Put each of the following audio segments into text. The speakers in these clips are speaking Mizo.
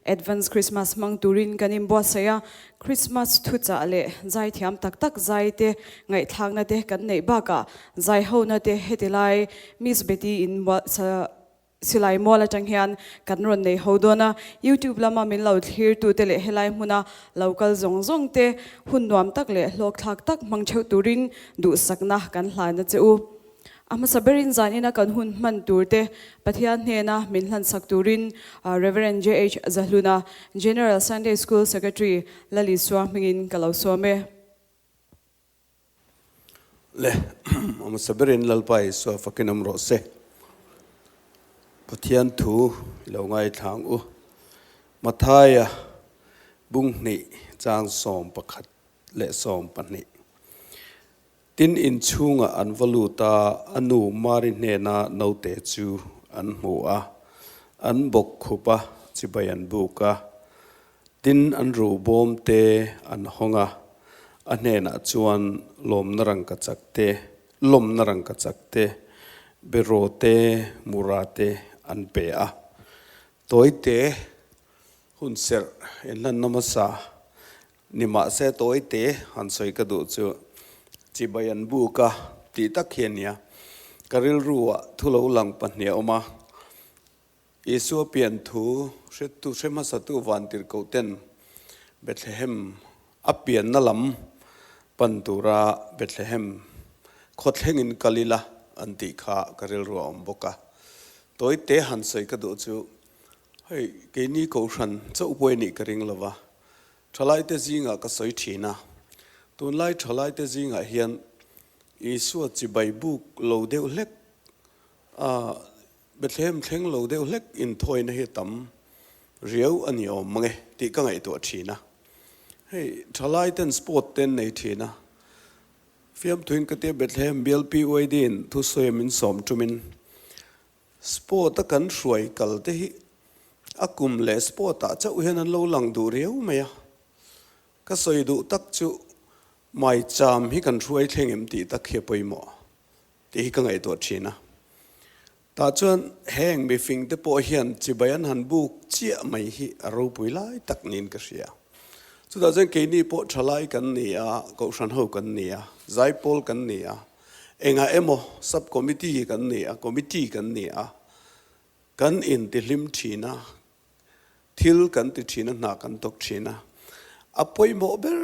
Advance Christmas hmang turin kan inbuatsaih a, Christmas thuchah leh zaithiam tak tak zai te ngaihthlakna te kan neih bakah zaihona te heti lai Miss Betty in silai mual atang hian kan rawn nei ho dawn a, YouTube lama min lo thlirtute leh helai hmuna lo kal zawng zawng te hun nuam tak leh hlawkthlak tak hmang theuh turin duhsakna kan hlan a che u. A hmasa berin zanina kan hun hman tur te Pathian hnena min hlansak turin Rev. JH Zahluna, General Sunday School Secretary Lalisua hmingin ka lo sawm e. Le, a hmasa berin Lalpa Isua fakin awm rawh se. Pathian thu i lo ngaithla ang u. Mathaia bung hnih chang 11 leh 12. Tin, in chhungah an va lut a, a nu Mari hnena naute chu an hmu a, an bawk khup a, chibai an buk a. Tin, an ruh bawm te an hawng a, a hnenah chuan lawmna rangkachak te, lawmna rangkachak te, beraw te, mura te an pe a. Tawite hun serh inhlanna hmasa Nimahse tawite han sawi ka duh chu chibai an buk a tih tak hi a nia. Ka rilru ah thu lo lang pahnih a awm a, Isua pian thu hretu hre hmasatu vantirhkoh ten Bethlehem a pianna lam pan tura Bethlehem khawthlengin kal ila an tih kha ka rilru a awm bawk a. Tawite han sawi ka duh chu Hei, keini Kohhran chauh pawh i nih ka ring lo va, thalaite zingah ka sawi thin a. Tunlai thalaite zingah hian Isua chibai buk lo deuh hlek, a Bethlehem thleng lo deuh hlek inthawina hi tam riau a ni awm mang e tih ka ngaihtuah thin a. Hei, thalaiten sport te an nei thin a, fiamthuin ka tia Bethlehem bial PYD-in thusawi min sawm tumin Sport a kan hruai kal te hi a kum leh sport ah chauh hian an lo lang duh riau mai a, ka sawi duh tak chu maicham hi kan hruai thleng em tih tak hi a pawimawh tih hi ka ngaihtuah thin a. Tah chuan heng mifing te pawh hian chibai an han buk chiah mai hi a ropui lai tak niin ka hria. Chutah chuan keini pawh thalai kan ni a, kohhran ho kan ni a, zaipawl kan ni a, Engah emaw sub committee kan ni a, committee kan ni a, kan intihlim thin a, thil kan ti thin a, hna kan tawk thin a. A pawimawh ber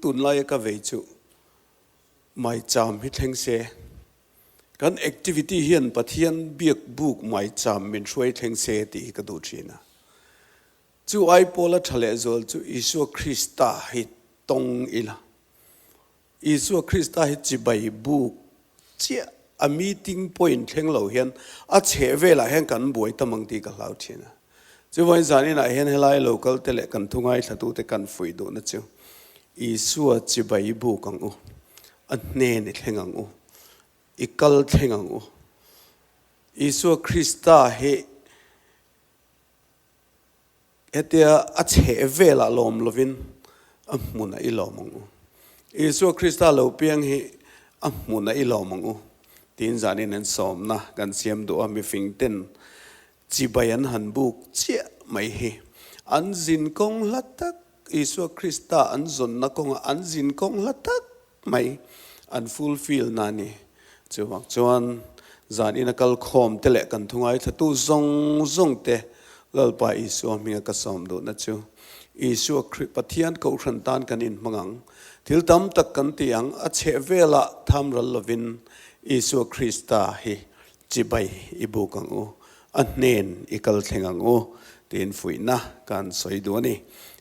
tunlaia ka vei chu maicham hi thleng se. Kan activity hian Pathian biak buk maicham min hruai thleng se tih hi ka duh thin a. Chu ai pawla tha lehzual chu Isua Krista hi tawng ila. Isua Krista hi chibai buk chiah a meeting point thleng lo hian a chheh velah hian kan buai tam ang tih ka hlau thin a. Chuvain zaninah hian helai local te leh kan thu ngaithlatute kan fuih duhna chu Isua chibai buk ang u, a hnen i thleng ang u, i kal thleng ang u. Isua Krista hi Hetia a chheh velah lawm lovin a hmunah i lawm ang u. Isua Krista lo piang hi a hmunah i lawm ang u tiin zanin an sawmna kan siam duh a, mifing ten chibai an han buk chiah mai hi an zin kawng hla tak, Isua Krista an zawnna kawngah an zin kawng hla tak mai an fulfill na a ni. Chuvang chuan zanin a kal khawm te leh kan thu ngaithlatu zawng zawng te Lalpa Isua hminga ka sawm duhna chu Isua Khrih Pathian Kohhran tan kan inhmang ang. Thil tam tak kan ti ang, a chheh velah tham ral lovin Isua Krista hi chibai i buk ang u, a hnen i kal thleng ang u tiin fuihna kan sawi duh a ni.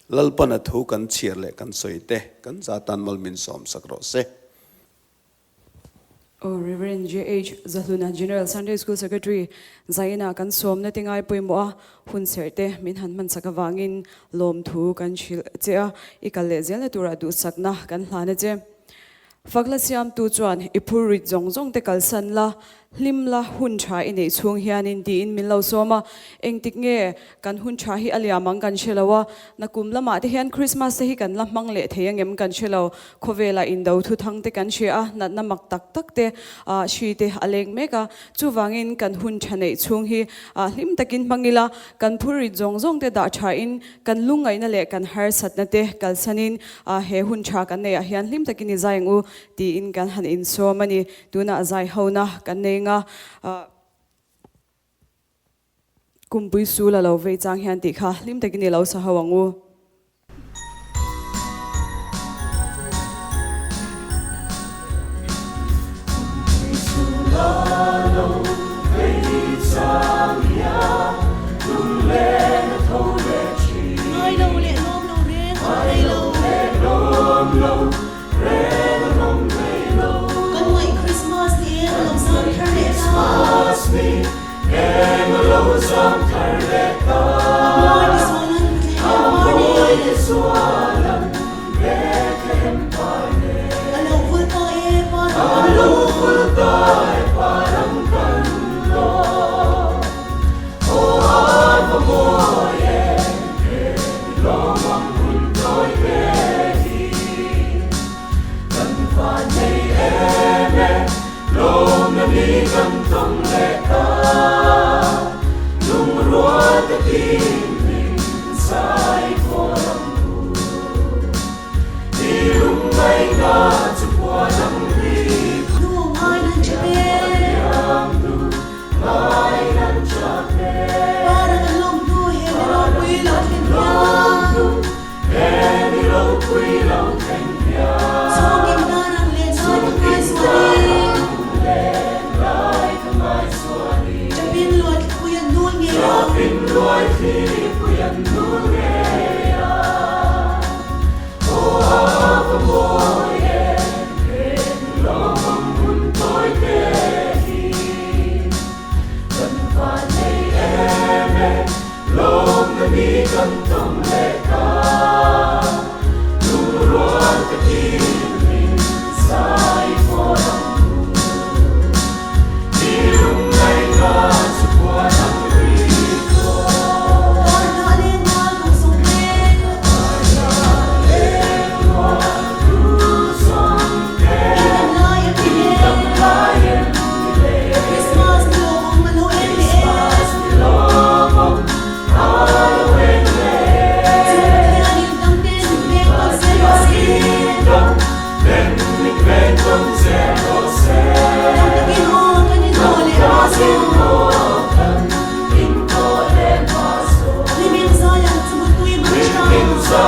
Lalpan a thu kan chhiar leh kan sawi te kan za tan mal min sawm sak rawh se. Aw Rev. JH Zahluna General Sunday School Secretary Zaina kan sawmna te ngai pawimawh a, hun serh te min han hman sak avangin lawmthu kan hrilh che a, i kal leh zelna turah duhsakna kan hlan a che. Fakla siamtu chuan i phur rit zawng zawng te kalsan la, Hlim la hun tha i neih chhung hianin tiin min lo sawm a, engtik nge kan hun tha hi a liam ang kan hre lo a, nakum lamah te hian Christmas te hi kan la hmang leh thei angem kan hre lo, khawvelah indo thuthang te kan hria a, natna mak tak tak te ah hri te a leng mek a, chuvangin kan hun tha neih chhung hi ah hlim takin hmang ila, kan phurrit zawng zawng te dah tha in kan lungngaihna leh kan harsatna te kalsanin ah he hun tha kan neih ah hian hlim takin i zai ang u tiin kan han insawm a ni. Tunah zai hona kan nei nga Kumpui sul a lo vei chang hian tih kha hlim takin i lo sa ho ang u. Kumpui sul a lo vei chang hian lunglen a tho leh thin. Ngai lo leh lawm lo reng a thei lo. Ngai lo leh lawm lo Kan ngaih Christmas ni eng a lo zam thar leh ta. A mawi ti sualan Bethlehem par ni. A lo vul ta e parang kan lo. Parang an lawm hnu he ni ropui lo thleng hian. Chhungkim darang leh nai ka ngai zual in. Chapin luai thlipui an nul ngei a. Karna leng rual tung sung te. Christmas ni lawmawm a lo eng leh e. Chu Pathianin dangte min pek tawn zel rawh se. Dam takin aw kan inhaw leh hma chu. Hliming zaiang chu mutui mang tha.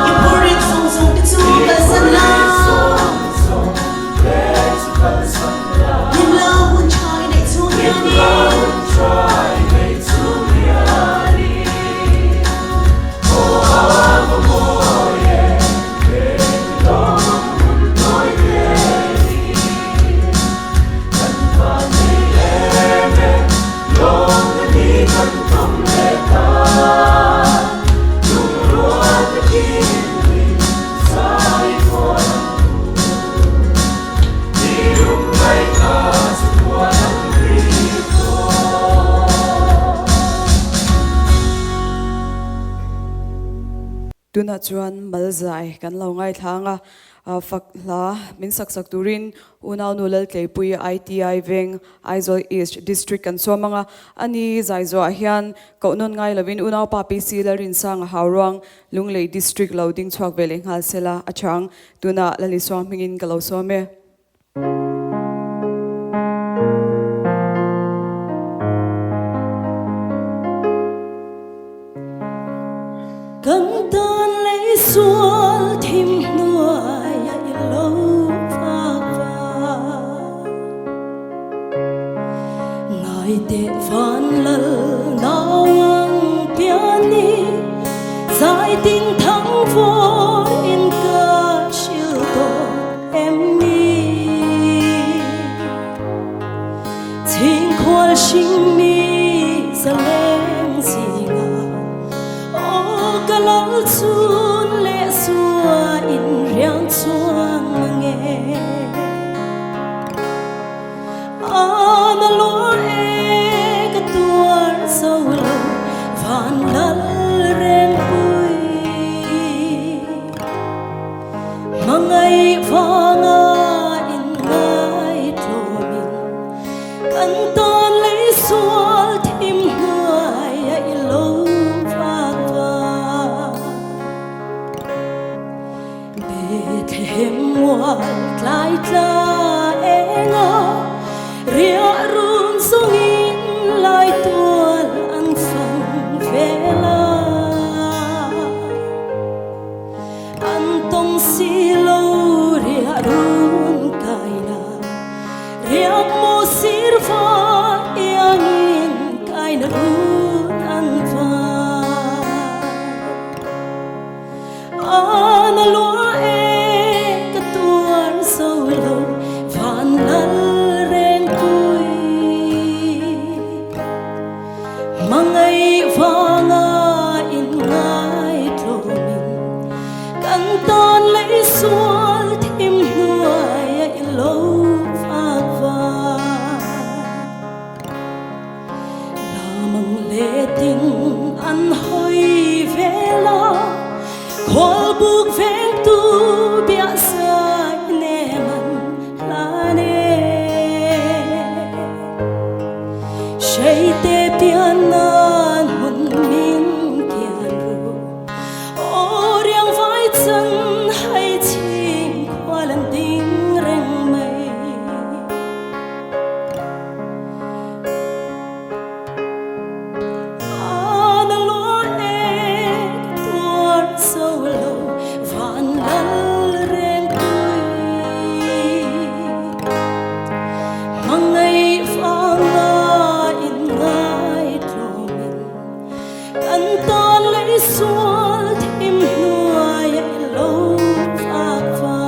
I phurrit zawng zawng te chu kalsan la. Hlimla hun tha i neih chhung hianin. Tunah chuan Malzai kan lo ngaithla ang a. Fak hla min sak sak turin unaunu Laltleipui ITI Veng Aizawl East District kan sawm ang a, ani Zaizuah hian koh nawn ngai lovin unaupa PC Lalrinsanga Hauruang Lunglei District lo ding chhuak ve leh nghal sela a chang tunah Lalisuang hmingin ka lo sawm e. Kan tan lei sual thim hnuaia i lo vak va. Ngai teh van lal nau ang pian ni, zai tin thang vawr in ka hril tawh em ni? Chhingkhual hringmi zaleng zingah aw ka lal chun leh zua in riang chuang mang e. A na lua e ka tuar zo lo van lal reng pui. Hmangaih vanga in ngaihtlawmin kan tan lei sual thim hnuai a i lo vak va. Bethlehem mual tlai tla enga riah run zawngin lai tual an fang vel a. An tawng si lo riah run kaina riak maw sir va iangin kaina run an var. A na lua e ka tuar zo lo van lal reng pui. Hmangaih vanga in ngaihtlawmin kan tan lei sual thim hnuai a i lo vak va. La mang letin an hawi vel a, khual buk vengtu biah zai nem an hlan e. Hreite pian nan hmun min kian ru, aw riang vai chan hai chhing khual an ding reng mai. A na lua e ka tuar zo lo van lal reng tui. Hmangaih vanga in ngaihtlawmin kan tan lei sual thim hnuai a i lo vak va.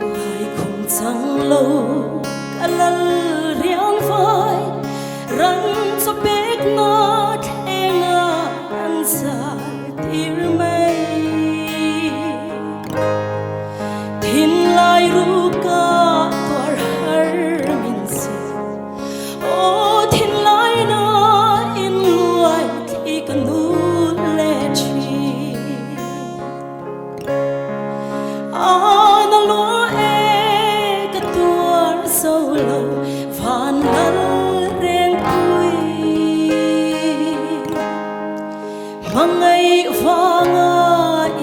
Laikhum chang lo ka lal riang vai ran chaw pek na thleng a an zal tir mai. Thinlai ruka tuar har min si aw thinlai na in luai thli ka nul leh thin. A na lua e ka tuar zo lo van lal reng pui. Hmangaih vanga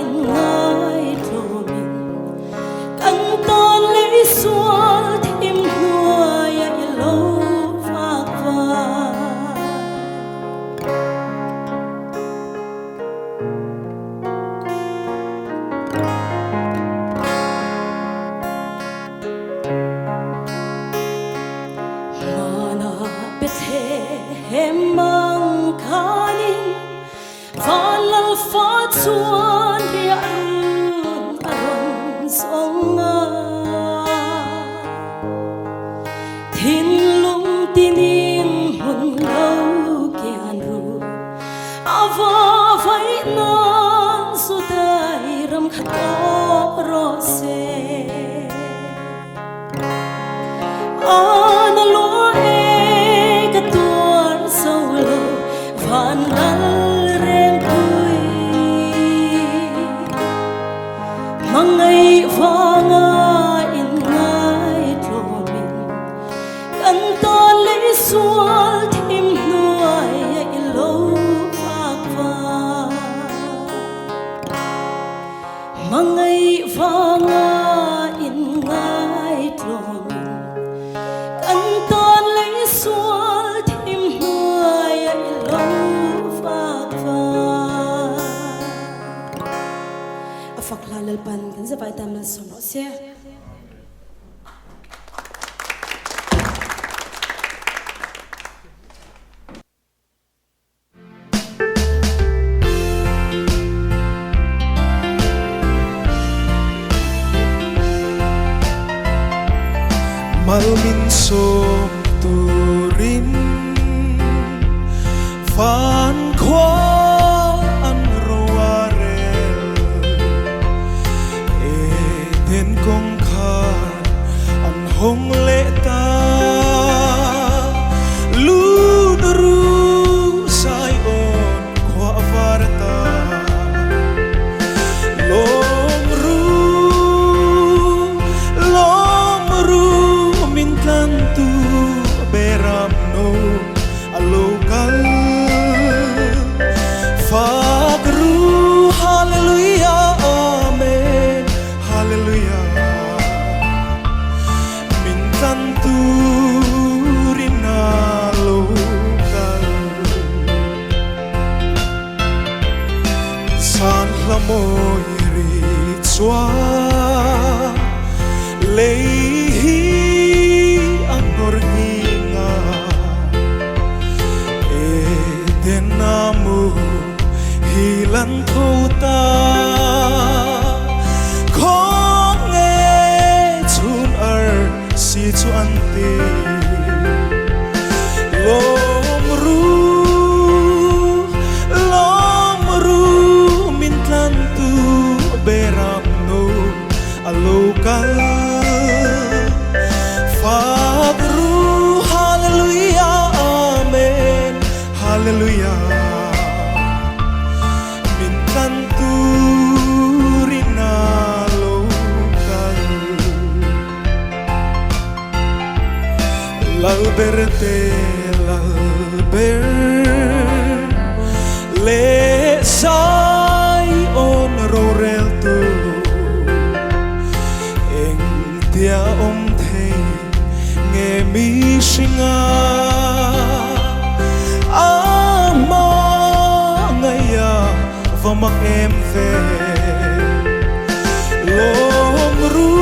in ngaihtlawmin kan tan lei sual thim hnuai a i lo vak va. Hmana Bethlehem ang khanin van lal fa chuan riah run a rawn zawng a. Thinlung tinin hmun lo kian ru a va vaih nan zu dai ram kha tawk rawh se. A na lua e ka tuar zo lo van lal reng pui. Mangaih vanga inngaihtlawmin kan tan lei sual thim hnuai a i lo vak vak. Mangaih vanga inngaihtlawmin kan tan lei sual thim hnuai a i lo vak vak. A fak hla Lalpan kan zavai tan malsawm rawh se. Mal min sawm turin van khua an ro a rel. Eden kawngkhar an hawng leh ta. Lut ru Zion khua a var ta. Lawm ru, lawm ru min tlantu beram no a lo kal. Fak ru Hallelujah Amen Hallelujah Min tlan turin a lo kal. San hla mawi ri chuan lei hi a ngawr nghing a, Eden a mu hi lan tho ta. Khawnge chhun ar si chu an ti. Lawm ru, lawm ru min tlan tu beram no a lo kal. Fak ru Hallelujah Amen Hallelujah min tlan turin a lo kal. Lalber te lalber leh Zion rorel tu engtia awm thei nge mihringa a hma ngaia va mak em ve. Lawm ru,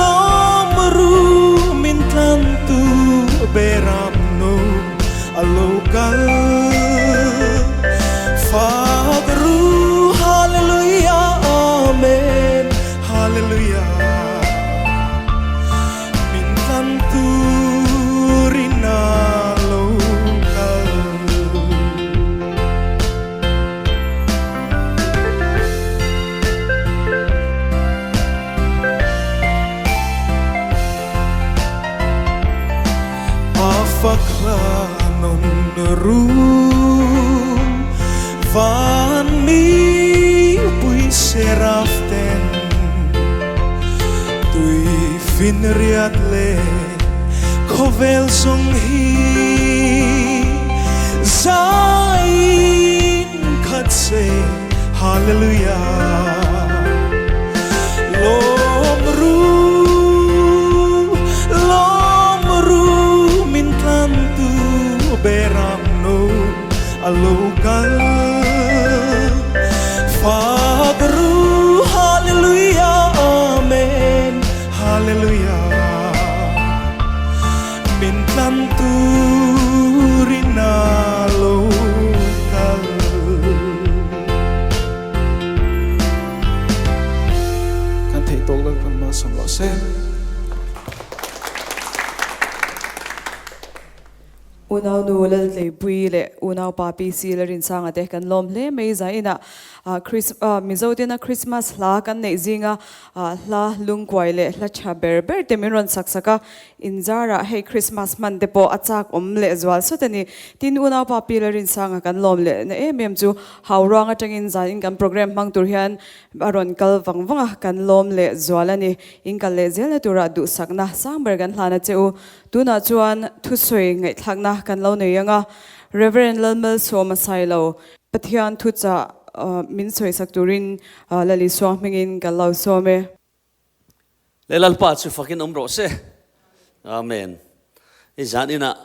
lawm ru min tlan tu beram no a lo kal. Fak ru Hallelujah Amen Hallelujah min tlan turin a lo kal. A fak hla nawn ru van mipui seraf ten tui fin riat leh khawvel zawng hi zaiin khat se Hallelujah Lawm ru lawm ru min tlan tu beram no a lo kal Fak ru Hallelujah Amen Hallelujah min tlan turin a lo kal. Kan theih tawk Lalpan malsawm rawh se. Unau nu Laltleipui leh unau pa PC Larinsanga te kan lawm hle mai zainah. Chris Mizo tena Christmas hla kan neih zinga hla lungkuai leh hla tha ber ber te min rawn sak sak a, inzarah hei Christmas hman te pawh a chak awm leh zual sawt a ni. Tin, unaupa Pi Lalrinsanga kan lawm leh na em em chu Hauruang atangin zanin kan program hmang tur hian a rawn kal vang vang a, kan lawm leh zual a ni. In kal leh zelna turah duhsakna sang ber kan hlan a che u. Tunah chuan thusawi ngaihthlakna kan lo nei ang a, Rev. Lalmalsawma Sailo, Pathian thuchah min sawisak turin Lal Isua hmingin kan lo sawm e. Le Lalpa chu fakin awm rawh se. Amen. Hei zan inah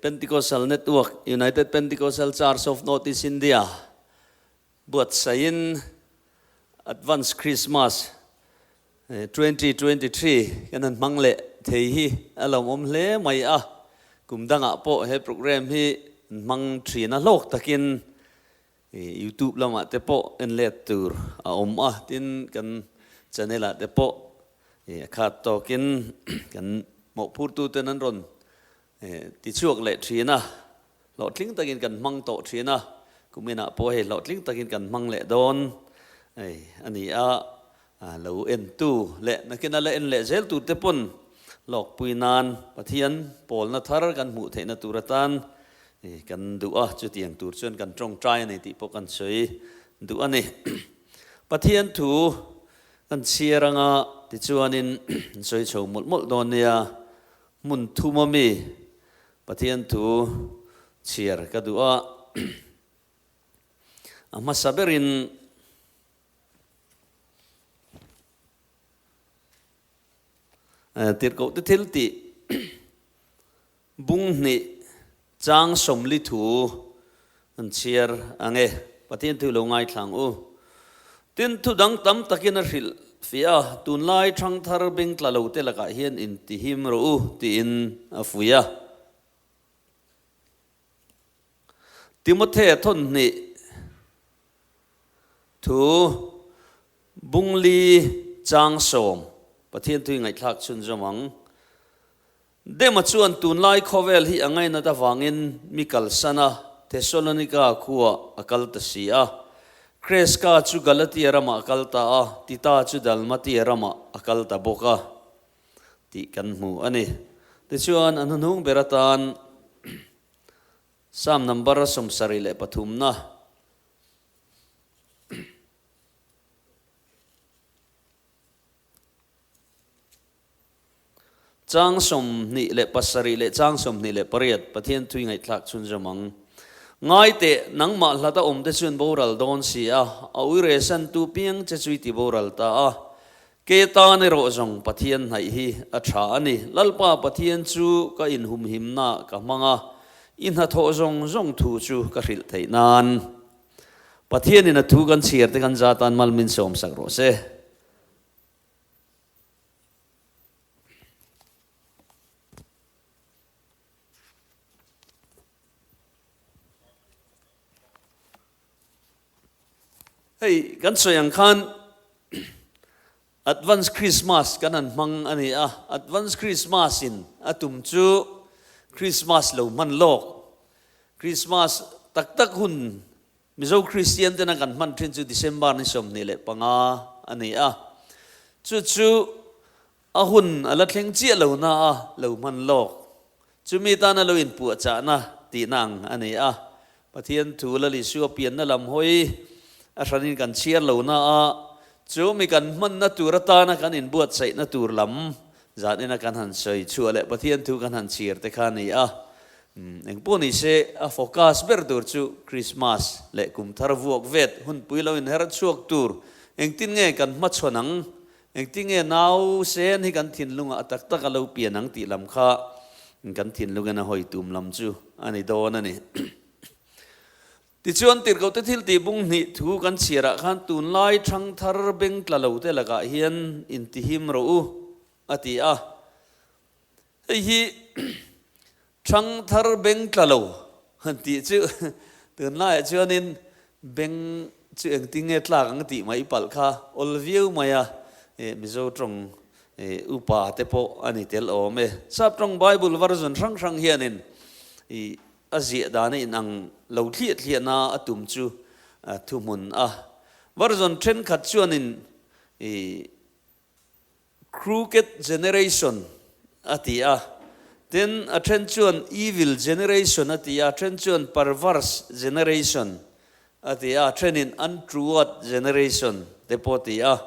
Pentecostal Network, United Pentecostal Church of North East India buatsaihin Advance Christmas 2023 kan han hmang leh thei hi a lawmawm hle mai a, kum dangah pawh he program hi an hmang thin a hlawk takin YouTube lamah te pawh en let tur a awm a, tin kan channel ah te pawh a khat tawkin kan mawhphurtu ten an rawn Tichhuak leh thin a, hlawhtling takin kan hmang tawh thin a, kuminah pawh hei hlawhtling takin kan hmang leh dawn a ni a, lo entu leh nakina la en leh zel tur te pawn hlawkpui nan Pathian pawlna thar kan hmuh theihna tur atan kan duh a, chutiang tur chuan kan tawngtai a ni tih pawh kan sawi duh a ni. Pathian thu kan chhiar anga tichuanin sawi chho mawlh mawlh dawn nia. Hmun thum a mi Pathian thu chhiar ka duh a, a hmasa berin Tirhkoh te thil tih bung hnih chang sawmli thu an chhiar ang e. Pathian thu lo ngaithlang u. Tin, thu dang tam takin a hrilh fiah a, Tunlai thangthar beng tla lo te lakah hian intihim rawh u, tiin a fuih a. Timothea thawnhnih thu bungli changsawm Pathian tui ngaihthlak chhunzawm ang. Dema chuan tunlai khawvel hi a ngainat avangin mi kalsan a, Thessalonika khuah a kal ta si a. Kreska chu Galatia ramah a kal ta a, Tita chu Dalmatia ramah a kal ta bawk a tih kan hmu a ni. Tichuan, a hnuhnung ber atan Psalm number 73 na. Chang 27 leh chang 28 Pathian thui ngaihthlak chhunzawm ang. Ngai teh, nangmah hlata awmte chuan boral dawn si a, a uire santu piang che chu i ti boral ta a. Ke tan erawh zawng Pathian hnaih hi a tha a ni. Lalpa Pathian chu ka inhumhimna ka hmang a, i hnathawh zawng zawng thu chu ka hrilh theih nan. Pathianin a thu kan chhiar te kan za tan mal min sawmsak rawh se. Hei kan sawi ang khan Advance Christmas kan han hmang a ni a, Advance Christmas in a tum chu Christmas lo hman lawk, Christmas tak tak hun Mizo Kristian tena kan hman thin chu December ni 25 a ni a, chu chu a hun a la thleng chiah lo na a lo hman lawk. Chumi tana lo inpuahchahna tihna ang a ni a, Pathian thu Lal Isua pianna lam hawi a hranin kan chhiar lo na a, chu mi kan hmanna tur atana kan inbuatsaihna tur lam Zanina kan han sawi chhuah leh Pathian thu kan han chhir te kha a ni a, engpawh ni se a focus ber tur chu Christmas leh kum thar vuak vet hunpui lo inher chhuak tur engtin nge kan hmachhawn ang, engtin nge nau sen hi kan thinlungah a tak tak a lo pian ang tih lam kha kan thinlungin a hawi tum lam chu a ni dawn a ni. Tichuan, tirhkohte thil tih bung hnih thu kan chhiarah khan tunlai thangthar beng tla lo te lakah hian intihim rawh u, a ti a. Hei hi thangthar beng tla lo han tih chu tunlaiah chuanin beng chu engtin nge tlak ang tih mai palh kha awl viau mai a, Mizo tawng upa te pawh a ni tel awm e. Sap tawng Bible version hrang hrang hianin A ziah dan a inang lo thliah thliahna a tum chu. a thuhmun a. Version thenkhat chuanin i Crooked generation a ti a, tin a then chuan evil generation a ti a, then chuan perverse generation a ti a, thenin untoward generation te pawh a ti a.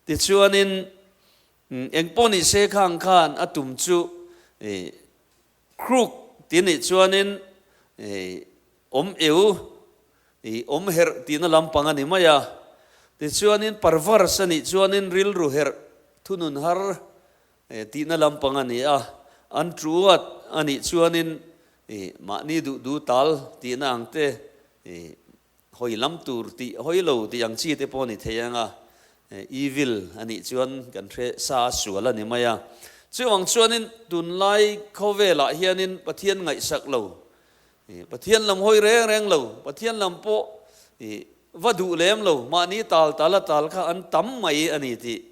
Tichuanin engpawh ni se khang khan a tum chu Crook tih nih chuanin awm eu, i awm herh tihna lampang a ni mai a. Tichuanin perverse a nih chuanin rilru herh, thunun har tihna lampang a ni a. An truat a nih chuanin mahni duh duh tal tihna ang te, Hawi lam tur tih hawi lo tih ang chi te pawh a ni thei ang a, evil a nih chuan kan hre sa a sual a ni mai a. Chuvang chuanin tunlai khawvelah hianin Pathian ngaihsak lo, Pathian lam hawi reng reng lo, Pathian lam pawh va duh lem lo, mahni tal tal a tal kha an tam mai a ni tih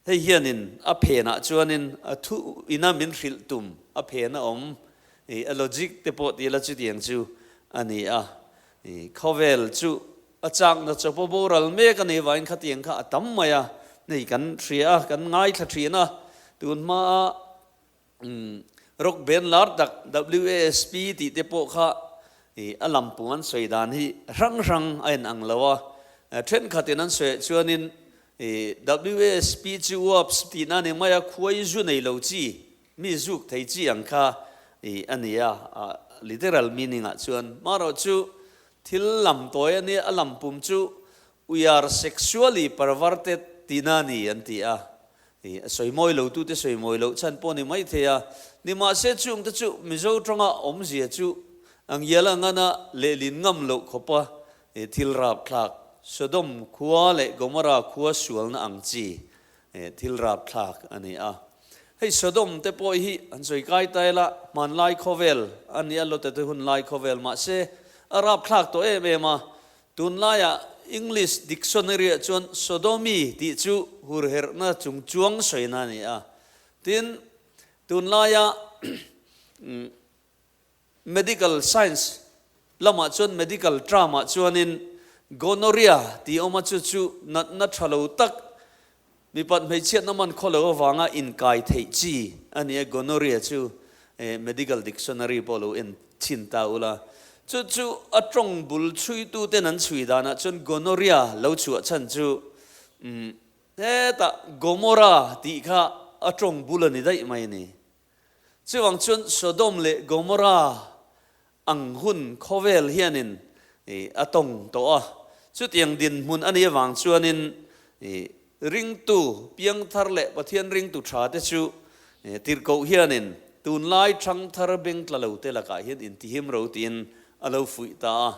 Hei hianin a phenah chuanin a thu ina min hrilh tum a phen a awm i a logic te pawh ti ila chutiang chu a ni a. I khawvel chu a chakna chawpa boral mek a nih vangin khatiang kha a tam mai a, hei kan hria a, kan ngaithla thin a, tun hmaa Rock band lar tak WASP tih te pawh kha a lampung an sawi dan hi hrang hrang a inang lo a, thenkhatin an sawi ah chuanin WASP chu Wasp tihna a ni mai a, khuai zu nei lo chi, mi zuk thei chi ang kha a ni a, literal meaning ah chuan. Marawhchu thil lam tawi a nia, a lampum chu We are sexually perverted tihna a ni an ti a, a sawi mawi lo tute sawi mawi loh chhan pawh a ni mai thei a, nimahse chungte chu Mizo tawnga awmzia chu a ngial a ngana lehlin ngam loh khawpa thil rapthlak, Sodom khua leh Gomorrah khua sualna ang chi thil rapthlak a ni a. Hei Sodom te pawh hi an sawi kai ta ila, hmanlai khawvel a ni a, Lota te hunlai khawvel mahse a rapthlak tawh em em a, Tunlaiah English dictionary-ah chuan sodomy tih chu hurherhna chungchuang sawina a ni a. Tin, tunlaia medical science lamah chuan medical term-ah chuanin gonorrhea tih awm a, chu chu natna tha lo tak, mipat hmeichhiatna man khaw lo avanga inkai theih chi a ni a, gonorrhea chu medical dictionary pawh lo en chhin ta ula. Chu chu a tawng bul chhuituten an chhui danah chuan gonorrhea lo chhuah chhan chu hetah Gomorrah tih kha a tawng bul a ni daih mai a ni. Chuvang chuan Sodom leh Gomorrah ang hun khawvel hianin a tawng tawh a, chutiang dinhmun a nih avang chuanin ringtu piangthar leh Pathian ringtu tha te chu tirhkoh hianin tunlai thangthar bengtla lo te lakah hian intihim ro tiin a lo fuih ta a.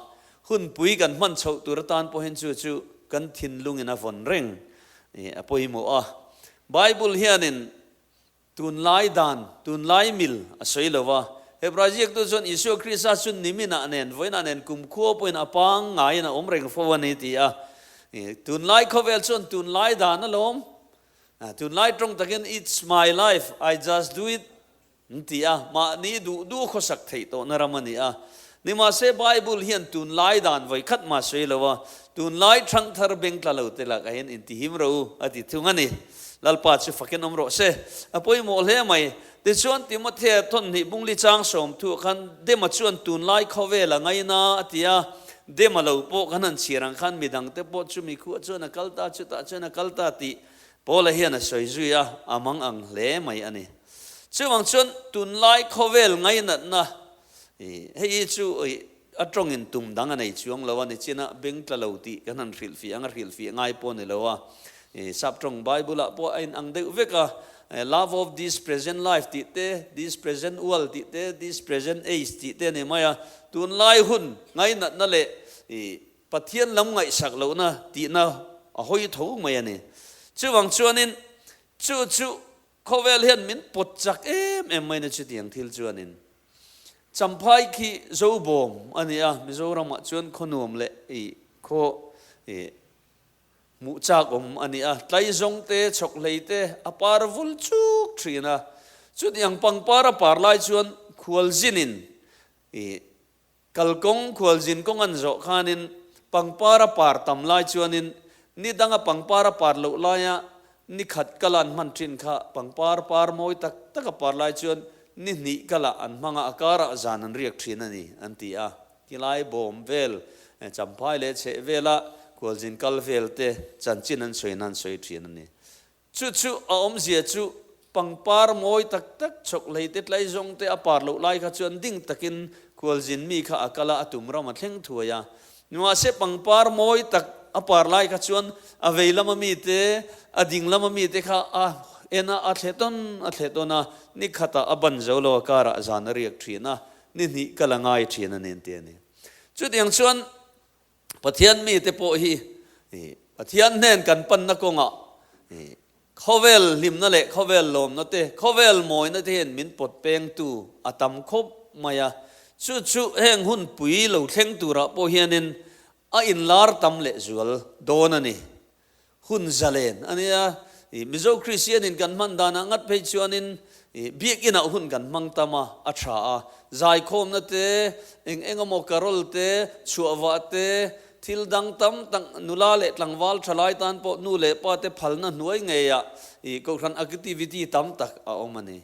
Hunpui kan hman chhoh tur atan pawhin chu chu kan thinlungin a vawn reng a pawimawh a. Bible hianin Tunlai dan, tunlai mil a sawi lo va. Hebrai ziaktu chuan Isua Krista chu niminah nen, vawiinah nen kumkhua pawhin a pangngaiin a awm reng fo a ni ti a. Tunlai khawvel chuan tunlai dan a lawm. Tunlai tawng takin It's my life, I just do it an ti a. Mahni duh duh khawsak theih tawhna ram a ni a. Nimahse Bible hian tunlai dan vawikhat mah sawi lo a, tunlai thangthar bengtla lo te lakah hian intihim ro u a ti thung a ni. Lalpa chu fakin awm rawh se. A pawimawh hle mai. Tichuan Timothea thawnhnih bungli chang sawm thuah khan Dema chuan tunlai khawvel a ngaina a ti a, Dema lo pawh kan han chhiar ang khan midangte pawh chumi khuah chuan a kal ta, chutah chuan a kal ta tih Paula hian a sawi zui a, a mang ang hle mai a ni. Chuvang chuan tunlai khawvel ngainatna Hei hi chu a tawngin tum dang a nei chuang lo a, nichina beng tla lo tih kan han hrilhfiah ang a, hrilhfiah ngai pawh a ni lo a. Sap tawng Bible-ah pawh a inang deuh vek a, love of this present life tih te, this present world tih te, this present age tih te a ni mai a. Tunlai hun ngainatna leh Pathian lam ngaihsak lohna tihna a hawi tho mai a ni. Chuvang chuanin chu chu Khawvel hian min pawt chak em em mai na chutiang thil chuanin Champhai khi Zobawm a ni a, Mizoramah chuan khaw nuam leh i khaw i hmuh chak awm a ni a, tlaizawng te, chhawkhlei te a par vul chuk thin a, chutiang pangpar a par lai chuan khualzinin i. Kalkawng khualzin kawng an zawh khanin pangpar a par tam lai chuanin ni danga pangpar a par loh laia ni khat kala an hman thin kha pangpar par mawi tak tak a par lai chuan ni hnih kala an hmang a, a karah zan an riak thin a ni an ti a. Tilai bawm vel, champhai leh chheh vela khualzin kal vel te chanchin an sawi nan sawi thin a ni. Chu chu a awmzia chu pangpar mawi tak tak chhawk hlei te tlai zawng te a par loh lai kha chuan ding takin khualzin mi kha a kal a, a tum ram a thleng thuai a. Nimahse pangpar mawi tak a par lai kha chuan a vei lama mi te, a ding lama mi te kha a en a, a thle tawn a thle tawn a, ni khatah a ban zo lo a karah zan a riak thin a, ni hnih kal a ngai thin a ni an ti a ni. Chutiang chuan Pathian mite pawh hi Pathian hnen kan panna kawngah khawvel hlimna leh khawvel lawmna te, khawvel mawina te hian min pawt pengtu a tam khawp mai a. Chu chu heng hunpui lo thleng turah pawh hianin a inlar tam lehzual dawn a ni. Hun zalen a nia. Mizo Kristianin kan hman danah ngat phei chuanin biakinah hun kan hmang tam a, a tha a. Zaikhawmna te, eng eng emaw carol te, chhuahvah te, thil dang tam tak nula leh tlangval thalai tan pawh nu leh pa te phalna hnuai ngeiah kohhran activity tam tak a awm a ni.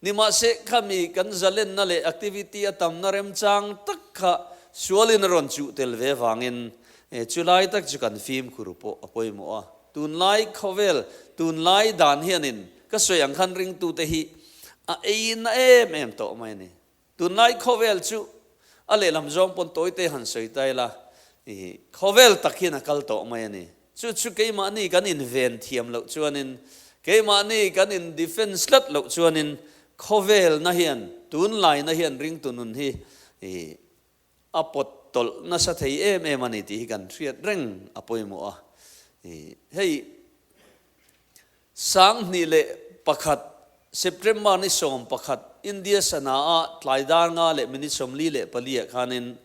Nimahse, khami kan zalenna leh activity a tamna remchang tak kha sualin a rawn chuh tel ve vangin chulai tak chu kan fimkhur pawh a pawimawh a. Tunlai khawvel, tunlai dan hianin ka sawi ang khan ringtute hi a eina em em tawh mai a ni. Tunlai khawvel chu a lehlam zawng pawn tawite han sawi ta ila, khawvel tak hian a kal tawh mai a ni. Chu chu keimahni kan inven thiam loh chuanin, keimahni kan in defence tlat loh chuanin khawvelna hian, tunlaina hian ringtu nun hi a pawt tawlh nasa thei em em a ni tih hi kan hriat reng a pawimawh a. Hei 2001 September ni 11 India sana a tlai dar nga leh minute 44 ah khanin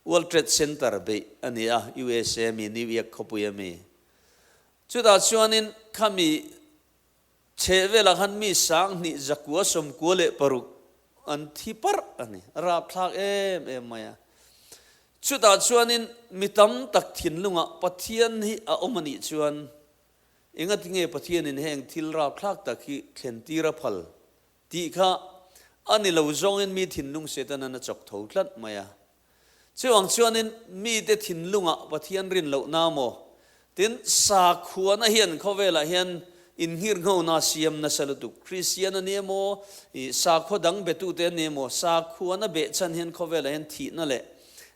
World Trade Center beih a ni a, USA mi New York khawpui a mi. Chutah chuanin khami chheh velah khan mi 2196 an thi parh a ni, a rapthlak em em mai a. Chutah chuanin mi tam tak thinlungah Pathian hi a awm a nih chuan Engatinge Pathianin heng thil rapthlak tak hi thlen tir a phal tih kha a ni lo zawngin mi thinlung Setanan a chawk tho tlat mai a. Chuvang chuanin mite thinlungah Pathian rin lohna maw? Tin, sakhuana hian khawvelah hian innghirnghona siam nasa lutuk. Kristian a ni emaw, i sakhua dang betute an ni emaw, sakhuana behchhan hian khawvelah hian thihna leh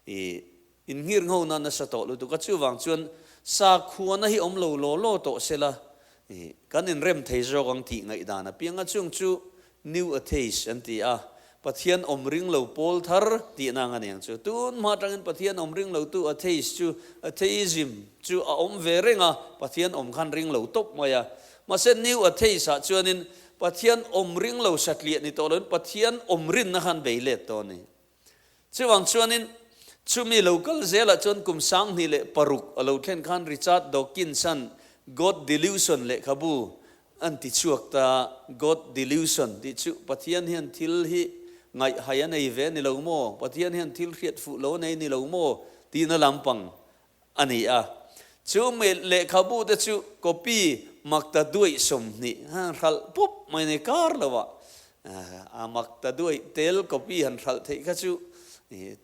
i Innghirnghona nasa tawh lutuk a, chuvang chuan sakhuana hi awm lo law law tawh sela kan inrem thei zawk ang tih ngaihdan apiang a, chung chu New Atheist an ti a, Pathian awm ring lo pawl thar tihna ang a ni ang chu. Tun hma atangin Pathian awm ring lotu Atheist chu Atheism chu a awm ve reng a, Pathian awm khan ring lo tawp mai a. Mahse New Atheist ah chuanin Pathian awm ring lo satliah ni tawh loin Pathian awm rinna khan bei let tawh a ni. Chuvang chuanin chumi lo kal zelah chuan kum 2006 a lo thlen khan Richard Dawkins-a'n God Delusion lehkhabu an ti chhuak ta. God Delusion tih chu Pathian hian thil hi ngaihhai a nei ve ni lo maw? Pathian hian thil hriat fuh lo a nei ni lo maw? tihna lampang a ni a. Chu lehkhabu te chu copy makta duaih 20 han hralh pup mai nei kar lo a, a makta duaih tel copy han hralh theih kha chu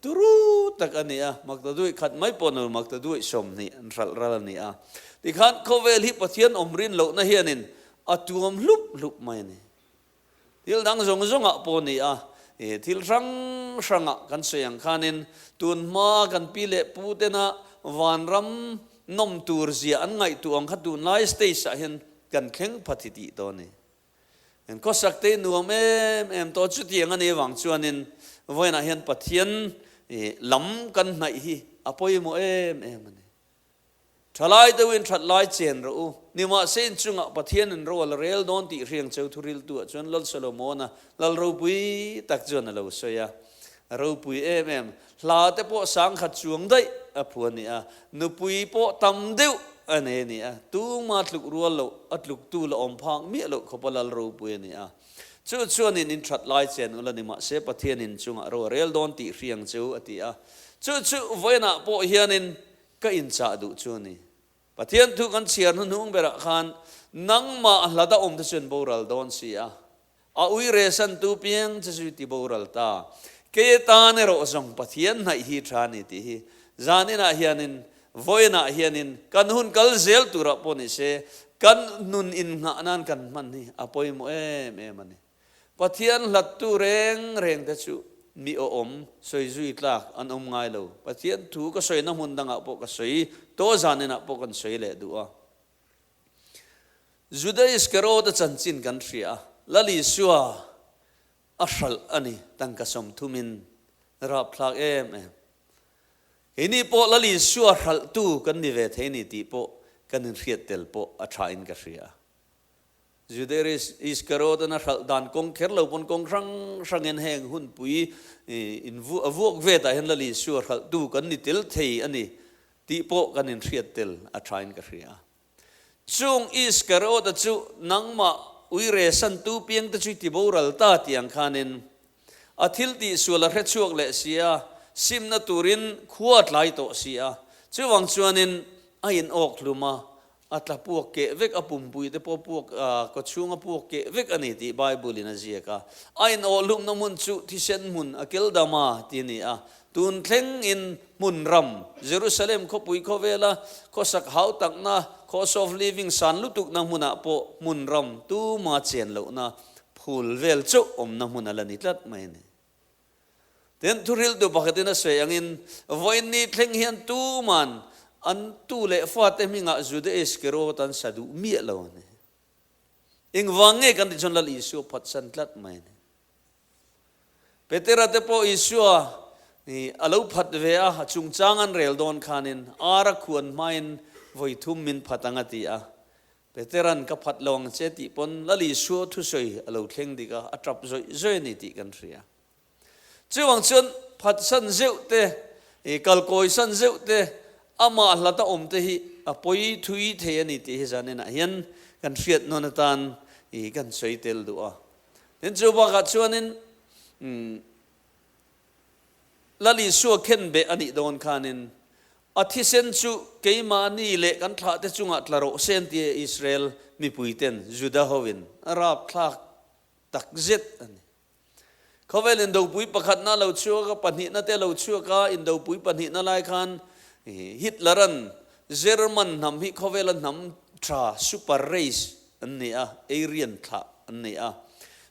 turu tak a ni a, makta duaih khat mai pawh ni lo makta duaih 20 an hralh ral a ni a. Tikhan khawvel hi Pathian awm rin lohna hianin a tuam hlup hlup mai a ni. Thil dang zawng zawngah pawh ni a, thil hrang hrangah kan sawi ang khanin tun hmaa kan pi leh pu tena vanram nawm tur zia an ngaihtuah ang kha tunlai stage ah hian kan thleng pha thi tih tawh a ni. Kan khawsak te nuam em em tawh chutiang a nih avang chuanin vawiinah hian Pathian lam kan hnaih hi a pawimawh em em a ni. Thalai deuhin that lai chen rawh u. Nimahse inchungah Pathian in ro a la rel dawn tih hriang cheu thuriltu ah chuan Lal Solomona lal ropui tak chuan a lo sawi a. A ropui em em. Hla te pawh sangkhat chuang daih a phu a ni a. Nupui pawh tam deuh a nei a ni a. Tuma tluk rual loh a tluktu la awm phak miah loh khawpa lal ropui a ni a. Chu chuanin in that lai chen ula ni mahse Pathianin chungah ro a rel dawn tih hri ang che u, a ti a. Chu chu vawiinah pawh hianin ka inchah duh chu a ni. Pathian thu kan chhiar hnuhnung berah khan nangmah hlada awm te chuan boral dawn si a, a ui resan tu piang che chu ti boral ta. Kei tan erawh zawng Pathian hnaih hi tha a ni tih hi zaninah hianin vawiinah hianin kan hun kal zel turah pawh ni se kan nun innghah nan kan hman hi a pawimawh em em a ni. Pathian hlattu reng reng te chu mi awm sawi zui tlak an awm ngai lo. Pathian thu ka sawina hmun dangah pawh ka sawi, tawh zaninah pawh kan sawi leh duh a. Juda Iskarota chanchin kan hria a, Lal Isua a hralh a ni, tangka sawmthumin rapthlak em em. Keini pawh Lal Isua hralhtu kan ni ve thei ni tih pawh kan inhriat tel pawh a thain ka hria. Juda Iskariot-an a hralh dan kawng kher lo pawn kawng hrang hrangin heng hunpui in a vuak vetah hian Lal Isua hralhtu kan ni tel thei a ni tih pawh kan inhriat tel a thain ka hria. Chung Iskariot-a chu nangmah uire santu piangte chu i ti boral ta tih ang khanin a thil tihsual a hre chhuak leh si a, simna turin khua a tlai tawh si a, chuvang chuanin a in awk hlum a, A tla puak keh vek, a pumpui te pawh puak, a kawchhung a puak keh vek a ni tih Bible in a ziak a. A inawhhlumna hmun chu thisen hmun a kel dam a ti a ni a. Tun thleng in hmun ram, Jerusalem khawpui khawvela khawsak hau takna, cost of living san lutukna hmunah pawh hmun ram tuma chen lohna phul vel chauh awmna hmun a la ni tlat mai a ni. Tin, thuhriltu pakhatin a sawi angin, Vawiinni thleng hian tuman an tu leh fate hmingah Juda Iskarot an sa duh miah lo a ni. Engvang nge kan tih chuan Lal Isua phatsan tlat mai a ni. Petera te pawh Isua a lo phat ve a, a chungchang an rel dawn khanin ar a khuan hmain vawi thum min phat ang a ti a. Peteran ka phat lo ang che tih pawn Lal Isua thusawi a lo thleng dik a, a tap zawih zawih a ni tih kan hria. Chuvang chuan phatsan zeuh te, kalkawisan zeuh te, amah hlata awm te hi a pawi thui thei a ni tih hi zaninah hian kan hriat nawn atan kan sawi tel duh a. Tin, chu bakah chuanin Lal Isua khenbeh a nih dawn khanin a thisen chu keimahni leh kan thlahte chungah tla rawh se an ti a, Israel mipuiten, Juda hoin a rapthlak tak zet a ni. Khawvel indopui pakhatna lo chhuak a, pahnihna te lo chhuak a, indopui pahnihna lai khan Hitler-a'n German hnam hi khawvela hnam tha, super race, an ni a, Aryan thlah an ni a.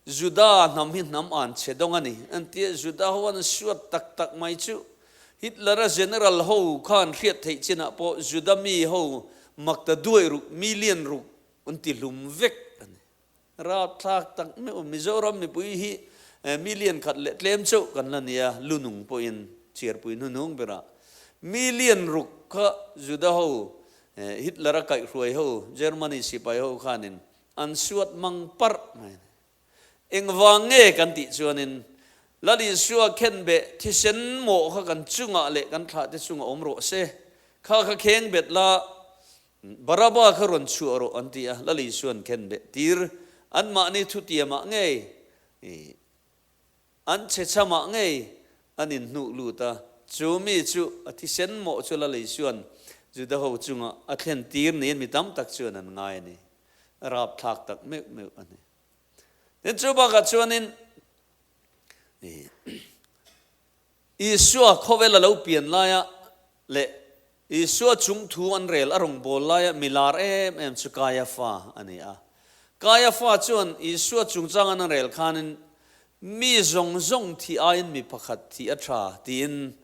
Juda hnam hi hnam an chhe dawng a ni. An ti a, Juda ho an suat tak tak mai chu. Hitler-a general ho khan hriat theih chinah pawh Juda mi ho makta duai ruk, million ruk an ti hlum vek a ni. Rapthlak tak meuh Mizoram mipui hi million khat leh tlem chauh kan la nia, lunung pawhin chhiarpui hnuhnung berah million ruk kha Juda ho Hitler-a kaihhruai ho Germany sipai ho khanin an suat mang parh mai a ni. Engvang nge kan tih chuanin Lal Isua khenbeh thisen mawh kha kan chungah leh kan thlahte chungah awm rawh se, kha kha kheng bet la, Baraba kha rawn chhuah rawh an ti a, Lal Isua'n khenbeh tir anmahni thutiamah ngei an chhechhamah ngei an inhnuh lut a, chu mi chu a thisen mawh chu Lal Isua'n Juda ho chungah a thlen tir niin mi tam tak chuan an ngai a ni. A rapthlak tak meuh meuh a ni. Tin, chu bakah chuanin Isua khawvel a lo pian laia leh Isua chung thu an rel a rawn bawl laia mi lar em em chu Kaiafa a ni a. Kaiafa chuan Isua chungchang an rel khanin mi zawng zawng thih aiin mi pakhat thih a tha tiin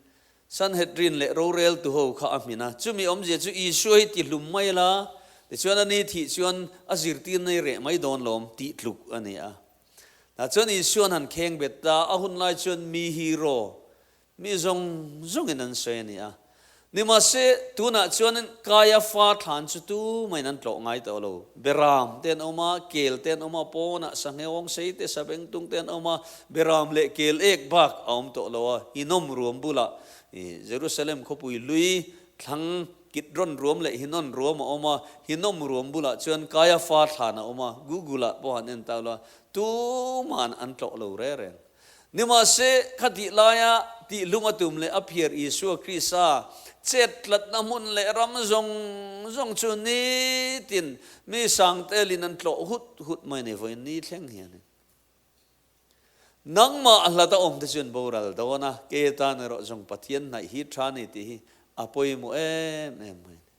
Sanhedrin leh roreltu ho kha a hmin a. Chumi awmzia chu Isua hi tihlum mai la, tichuan a ni thih chuan a zirtir nei reh mai dawn lawm tih tluk a ni a. Tah chuan Isua'n han kheng bet ta, a hun lai chuan mi hero, mi zawng zawngin an sawi a ni a. Nimahse, tunah chuanin Kaiafa thlan chu tumahin an tlawh ngai tawh lo. Beram te an awm a, kel te an awm a, pawnah sangheawng sei te, sabengtung te an awm a, beram leh kel ek bak a awm tawh lo a, Hinnom ruam bulah Jerusalem khawpui hlui thlang. Kidron ruam leh Hinnon ruam a awm a, Hinnom ruam bulah chuan Kaiafa thlan a awm a, Google ah pawh han en ta ula, tuman an tlawh lo reng reng. Nimahse, kha tih laia tihlum a tum leh a phiar Isua Krista chet tlatna hmun leh ram zawng zawng chu nitin mi sangtelin an tlawh hut hut mai nei vawiin ni thleng hianin. Nangmah hlat a awmte chuan boral dawn a, ke tan erawh zawng Pathian hnaih hi tha ni tih hi a pawimawh em em mai a ni.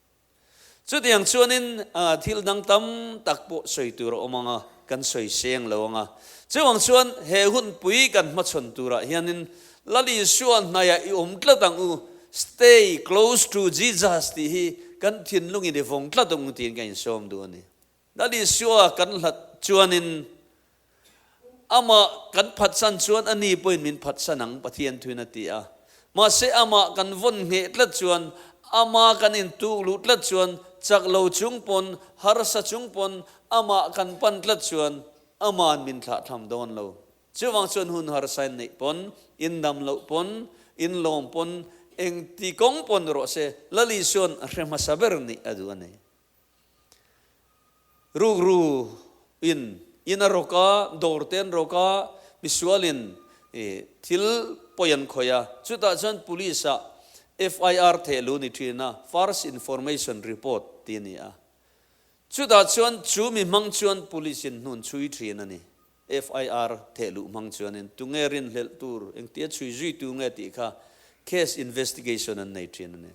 Chutiang chuanin thil dang tam tak pawh sawi tur a awm ang a, kan sawi seng lo ang a. Chuvang chuan he hunpui kan hmachhawn turah hianin Lal Isua hnaiah i awm tlat ang u, Stay close to Jesus tih hi kan thinlungin i vawng tlat ang u tiin ka insawm duh a ni. Lal Isua kan hlat chuanin Amah kan phatsan chuan ani pawhin min phatsan ang, Pathian thuin a ti a. Mahse Amah kan vawn ngheh tlat chuan, Ama kan intuk luh tlat chuan, chak lo chung pawn, harsa chung pawn, Amah kan pan tlat chuan, Ama'n min thlahthlam dawn lo. Chuvang chuan hun harsa in neih pawn, in dam loh pawn, in lawm pawn, engti kawng pawn rawh se, Lal Isua'n a hre hmasa ber nih a duh a ni. Rukru in in a rawk a, dawr te an rawk a, misual in thil pawi an khawih a, chutah chuan police ah FIR theh lu ni thin a, First Information Report tih a ni a. Chutah chuan chu mi hmang chuan police in hnun chhui thin a ni. FIR theh luh hmang chuanin tunge rinhlelh tur, engtia chhui zui tu nge tih kha case investigation an nei thin a ni.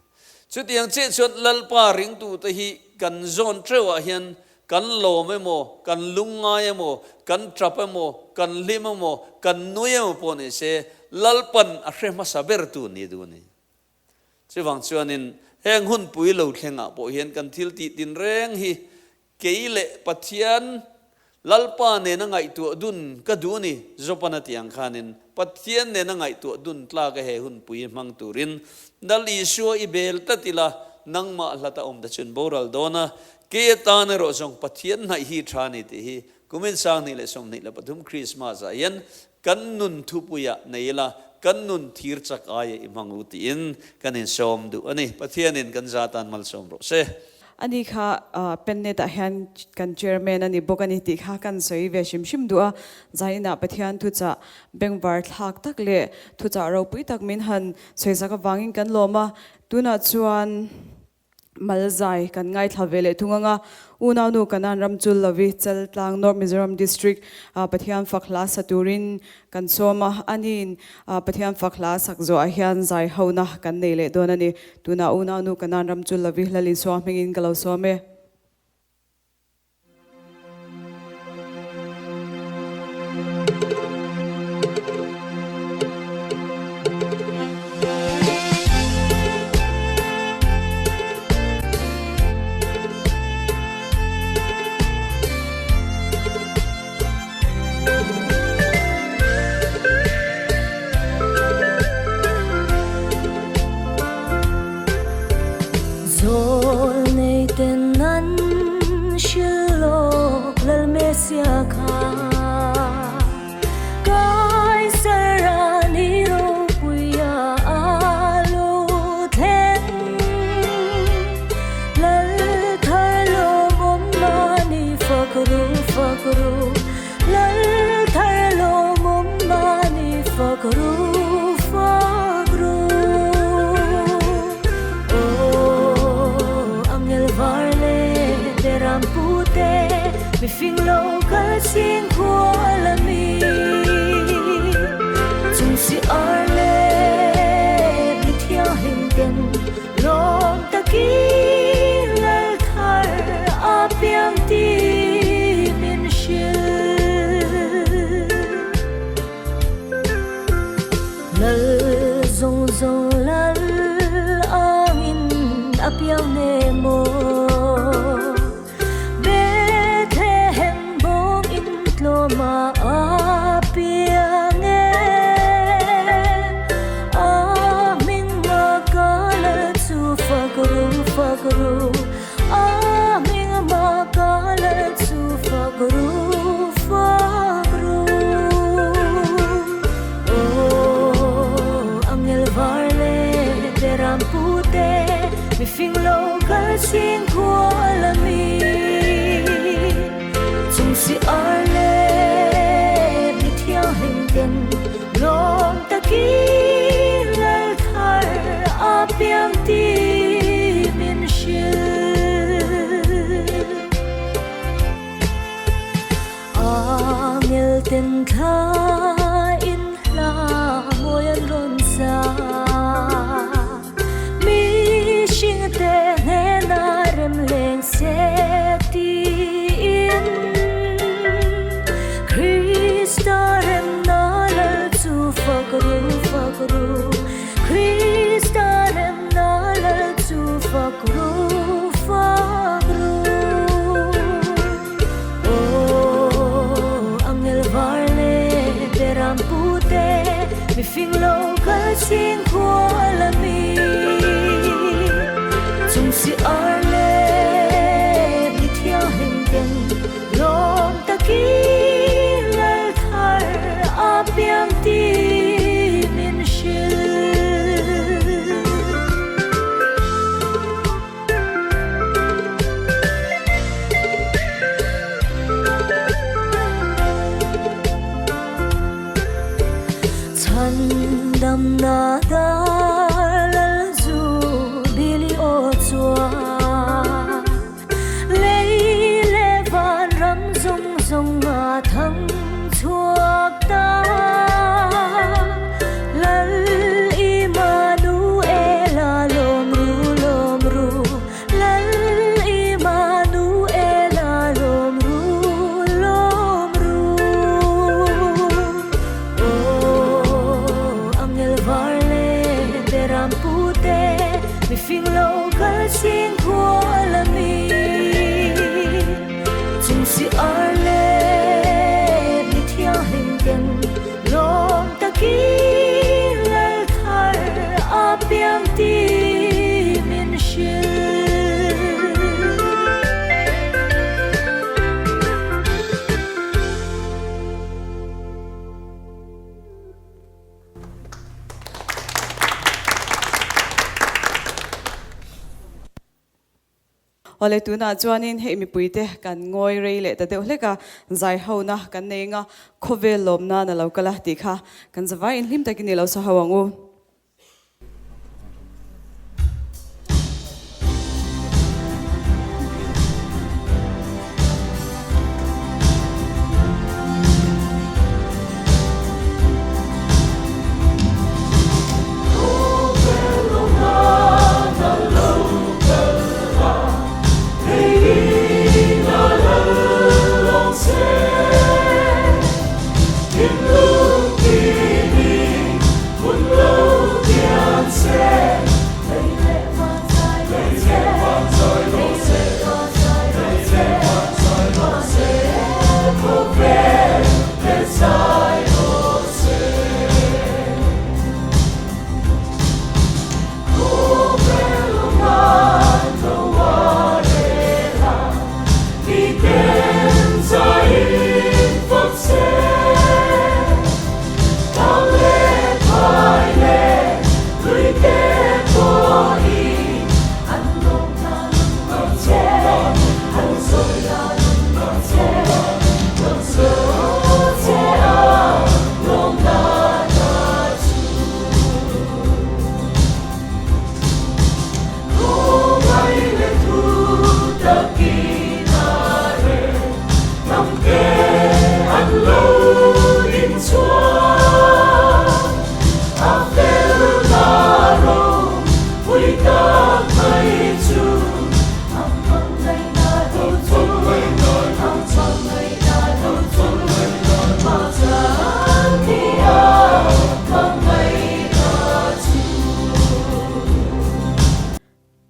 Chutiang chiah chuan Lalpa ringtute hi kan zawn teuhah hian kan lawm emaw, kan lungngai emaw, kan tap emaw, kan hlim emaw, kan nui emaw pawh ni se Lalpan a hre hmasa ber tu ni duh a ni. Chuvang chuanin heng hunpui lo thlengah pawh hian kan thil tih tinreng hi Kei leh Pathian Lalpa nena ngaihtuah dun ka duh a ni, Jopan a tih ang khanin Pathian nena ngaihtuah dun tlak a he hunpui hmang turin Lal Isua i bel tlat ila, nangmah hlat a awm ta chun boral dawn a, kei atan erawh zawng Pathian hnaih hi tha a ni tih hi kumin 2023 Krismas ah hian kan nun thupuiah nei ila, kan nun thir chak aia i hmang u tiin kan insawm duh a ni. Pathianin kan za tan malsawm rawh se. Ani kha Pennet ah hian kan chairman a ni bawk a ni tih kha kan sawi ve hrim hrim duh a. Zainah Pathian thuchah bengvar thlak tak leh thuchah ropui tak min han sawi zak avangin kan lawm a. Tunah chuan mal zai kan ngaithla ve leh thung ang a. Unaunu Kanan ram chul lovi Chaltlang North Mizoram District Pathian fak hla sa turin Kan sawm a, aniin Pathian fak hla sak zawhah hian zai hona kan nei leh dawn a ni. Tunah unaunu Kanan ram chu Lavi Lal Isua hmingin ka lo sawm e. Vanten thla in hla mawi an rawn sa. Mihringte hnena rem leng se tiin Krista remna lal chu fak ru fak ru Krista remna lal chu fak ru fak ru Aw angel var leh beram pute mi fing lo kal ching khual a mi Chung si ar leh mi thianghlim ten lawm takin lal thar a piang ti min hrilh. Chhandamna dar lal zu bili aw chuan lei leh van ram zawng zawng a thang chhuak ta. Lal Immanuela lawm ru lawm ru Lal Immanuela lawm ru lawm ru Aw angel var leh beram pute mi fing lo kal ching khual a mi Chung si ar leh mi thianghlim ten lawm takin lal thar a piang ti min hrilh. Awle tunah chuanin hei mipuite kan ngawi rei leh ta deuh hlek a, zai hona kan nei anga khawvel lawm nan a lo kal a tih kha kan zavai inhlim takin i lo sa ho ang u.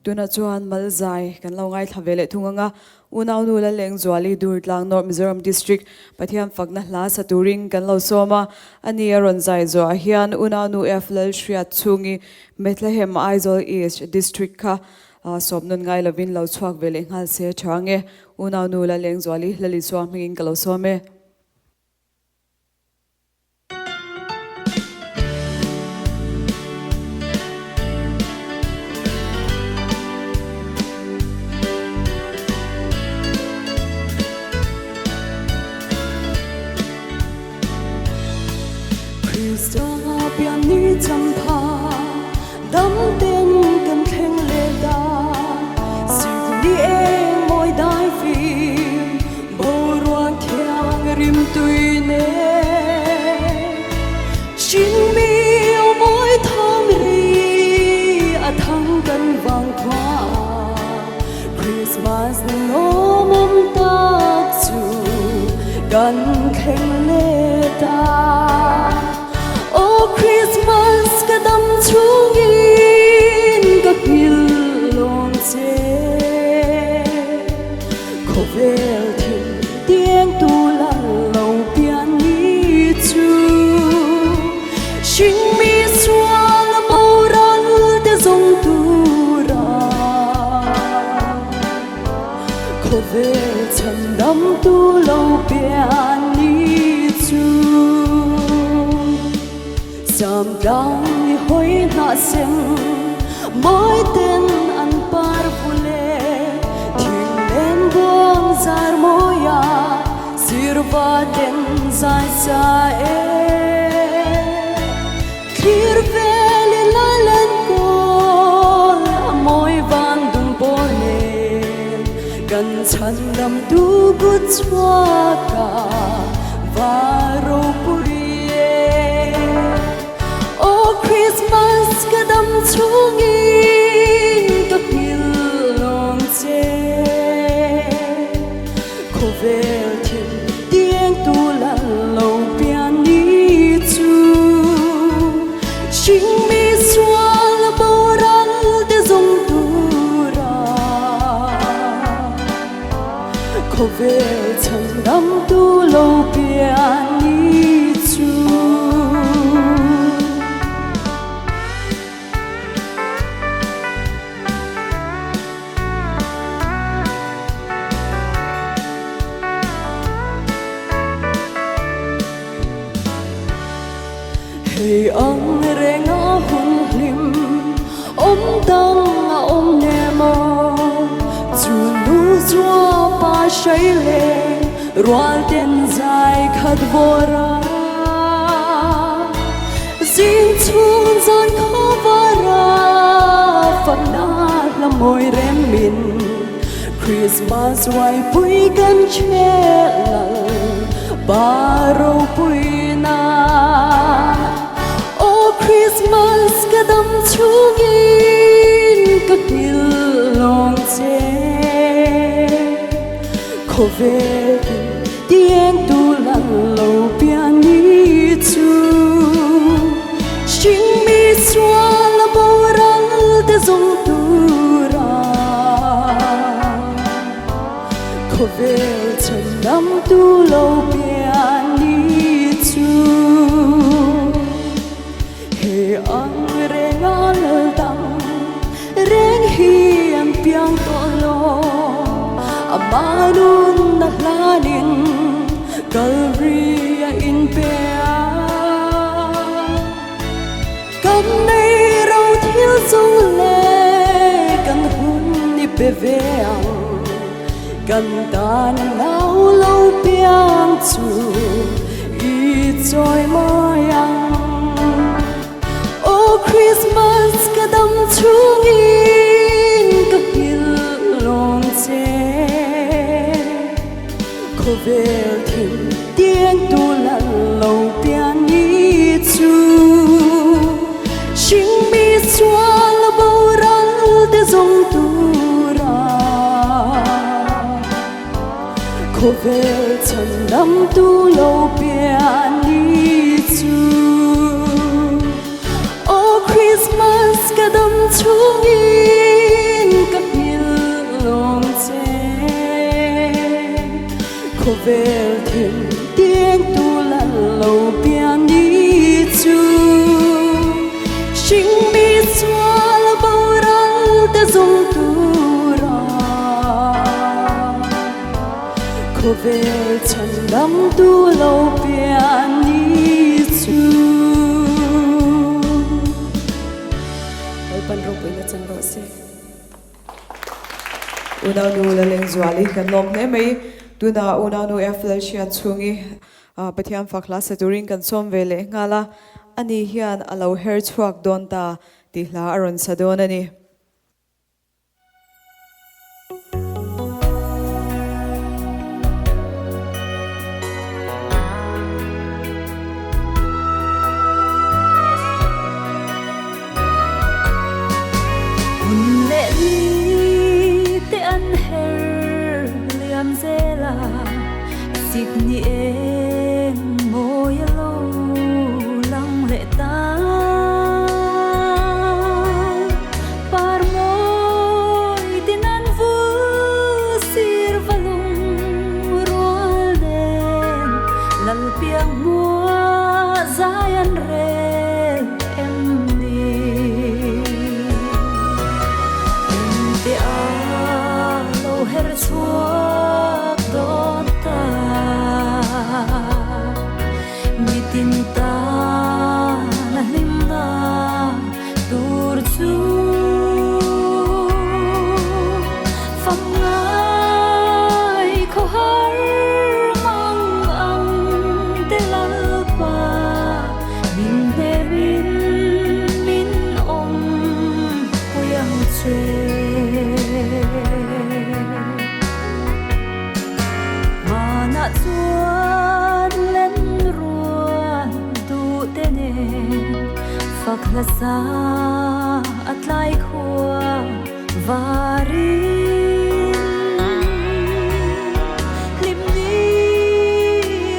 Tunah chuan Malzai kan lo ngaithla ve leh thung ang a, unaunu Lalengzuali Durtlang North Mizoram District Pathian fakna hla sa turin kan lo sawm a, ani a rawn zai zuah hian unaunu F Lalhriat chhungi Bethlehem Aizawl East District kha sawm nawn ngai lovin lo chhuak ve leh nghal se tha ang e, unaunu Lalengzuali Lalisua hmingin ka lo sawm e. Krista pian ni champha dam ten kan thleng leh ta Sikni eng mawi dai fim boruak thiang Christmas ni lawmawm tak chu kan thleng leh ta. Aw Christmas ka dam chhungin ka nghilh lawm che. Khawvel thil tieng tu lal lo pian ni chu. Hringmi sual a boral te zawng tura khawvel chhandam tu lo pian ni chu. Sam tlang i hawi hnah sen mawi ten an par vul e, thing len buang zar mawi a sirva ten zai sa e. Thlir vel i lal an kawl a mawi van dun pawl nen kan chhandam tu kut chhuak a va ropui e. Aw Christmas ka dam chhungin ka nghilh lawng che. Khawvel thil tieng tu lal lo pian ni chu. Hringmi sual a boral te zawng tura khawvel chhandam tu lo pian ni chu. Hei ang renga hun hlim awm dang a awm nem a, chu nu zua pa hrai leh rual ten zai khat vawr a. Zing chhung zan khaw var a fakna hla mawi remin Christmas ruaipui kan chhe lal pa ropui na. Aw Christmas ka dam chhungin ka nghilh lawng che. Khawvelin tieng tu lal lo pian ni chu. Hringmi sual a boral te zawng tura khawvel chhandam tu lo pian ni chu. He ang renga lal dang reng hi an piang tawh lo, ama nun a hlanin Kalvari a inpe a. Kan nei ro thil chung leh kan hun i pe ve ang, kan tan nau lo piang chu i chawi mawi ang. Aw Christmas ka dam chhungin ka nghilh lawng che. Khawvel thil tieng tu lal lo pian ni chu. Hringmi sual a boral te zawng tura khawvel chhandam tu lo pian ni chu. Aw Christmas ka dam chhungin ka nghilh lawng che. Khawvel thil tieng tu lal lo pian ni chu. Hringmi sual a boral te zawng tura khawvel chhandam tu lo pian ni chu. Lalpan ropuina chang rawh se. Unaunu Lalengzuali kan lawm hle mai. Tunah unaunu Eflel hriat chhungi Pathian fak hla sa turin kan sawm ve leh nghal a, ani hian a lo her chhuak dawn ta tih hla a rawn sa dawn a ni. Hun leh ni te an her. zel a, sikni eng mawi a lo lang leh ta. Par mawi tin an vul sir va lung rual nen, lal piang hmua zai an rel em ni. Engte a lo her chhuak dawn ta, mitin tan a hlimna tur chu. Fam ngai khaw har mang ang te Lalpa, min hnemin min awm pui ang che. Hmanah chuan len rual duh te nen fak hla sa a tlai khua varin. Hlim ni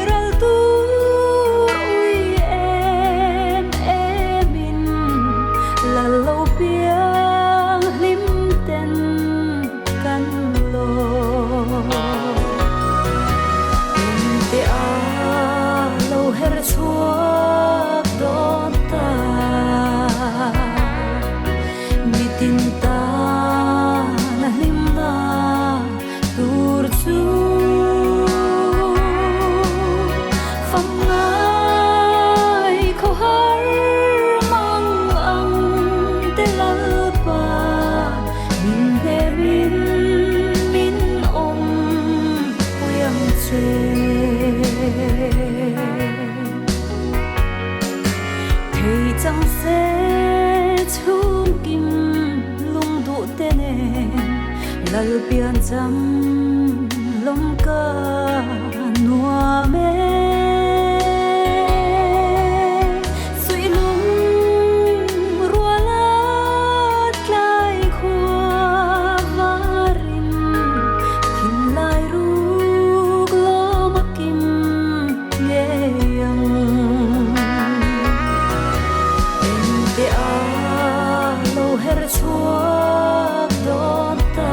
ral tur ui em emin, lal lo piang hlim ten kan lawm. Engte a lo her chhuak dawn ta, mitin tan a hlimna tur chu. Fam ngai khaw har mang ang te Lalpa, min hnemin min awm pui ang che. Thei chang se chhung kim lung duh te nen, lal pian cham lawm ka nuam e. Suih lung rual a tlai khua varin, thinlai ruk lawm a kim ngei ang. Engte a lo her chhuak dawn ta,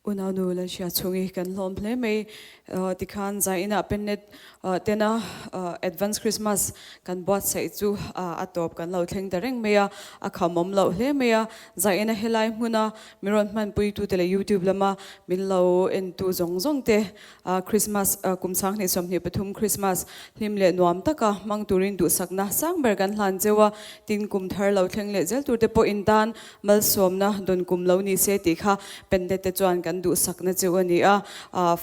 Unaunu Lalhria chhung i kan hlawm hle mai. Tikhan zainah Pennet tena Advance Christmas kan buatsaih chu a tawp kan lo thleng ta reng mai a, a khamawm loh hle mai a. Zaina helai hmuna min rawn hmanpuitute leh YouTube lama min lo entu zawng zawng te Christmas kum 2023 Christmas hlim leh nuam taka hmang turin duhsakna sang ber kan hlan cheu a, tin kum thar lo thleng leh zel turte pawh intan Malsawmna dawn kum lo ni se tih kha Pendet te chuan kan duhsakna chu a ni a.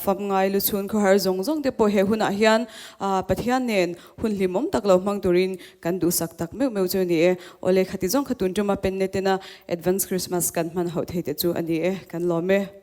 Fam ngai lu chhun khawhar zawng zawng te pawh he hunah hian Pathian nen hun hlimawm tak lo hmang turin kan duhsak tak meuh meuh chu a ni e. Awle khati zawng kha tun tuma Pennet tena Advance Christmas kan hman hauh thei te chu a ni e. Kan lawm e.